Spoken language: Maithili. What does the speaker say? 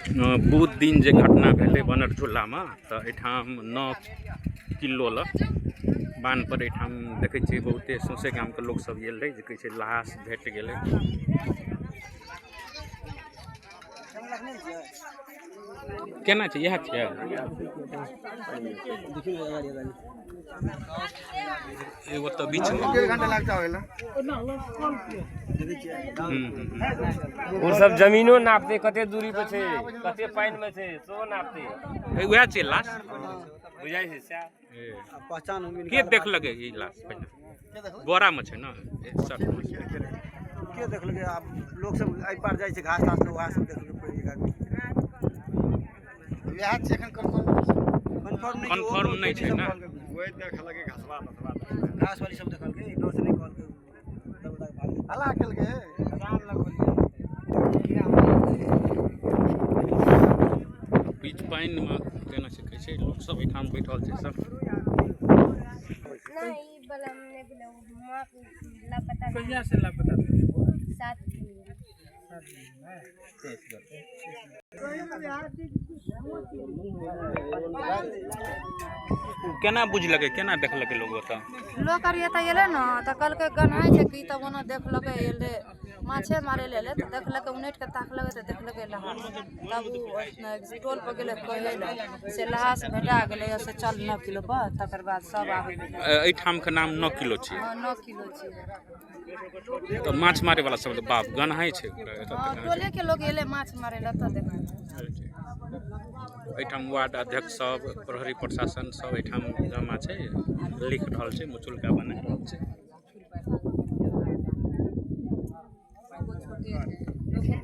बुध दिन जे घटना भेलै बनरझुलामे, तऽ एहिठाम 9 किलो लग बान्ह पर एहिठाम देखै छियै बहुते सौंसे गामके लोक सब गेल रहै, जे कहै छै लाश भेट गेलै। केना छै? इएह छियै, एगो तऽ बीचमे ओ सब जमीनो नापते, कते दूरी पर छै, कते पानि में छै, सेहो नापते। उएह छियै लाश। बुझाइ छै सएह। पहचान के देखलकै ई लाश पहिने? बोरामे छै ने, शर्टमे छै। के देखलकै? आब लोक सब एहि पार जाइ छै घास तास, उएह सब देखलकै पहिले एक आदमी। इएह छै, एखन कन्फर्म कन्फर्म नहि। कन्फर्म नहि छै ने। वही देखलकै, घसवा तसवा। घास वाली सब देखलकै, एक डोर से नहि कहलकै, तब तक भाग गेलै। हल्ला केलकै। बीच पानिमे केना छै, कहै छै लोक सब एहिठाम बैठल छै सब। नहीं, ई वाला में नहीं भेलै। माँ लापता। कहिया से लापता? 7 दिन। ओ केना बुझलकै, केना देखलकै लोक ओतऽ? लोक आर एतऽ एलै ने तऽ कहलकै गन्हाइ छै की, तब ओना देखलकै, एलै माछे मारै लए एलै तऽ देखलकै, उनटि कऽ ताकलकै तऽ देखलकै लहास। तब ओ टोल पर गेलै कहै लए, से लहास भेटा गेलै, से चल 9 किलो पर। तकर बाद सब आबै गेलै। एहिठामके नाम 9 किलो छियै? हँ, 9 किलो छियै। तऽ माछ मारै वाला सब बाप गन्हाइ छै पूरा एतऽ। हँ, तऽ टोलेके लोक एलै माछ मारै लए तऽ देखलकै। एहिठाम वार्ड अध्यक्ष सब, प्रहरी प्रशासन सब एहिठाम जमा छै, लिख रहल छै, मुचुलका बना रहल छै।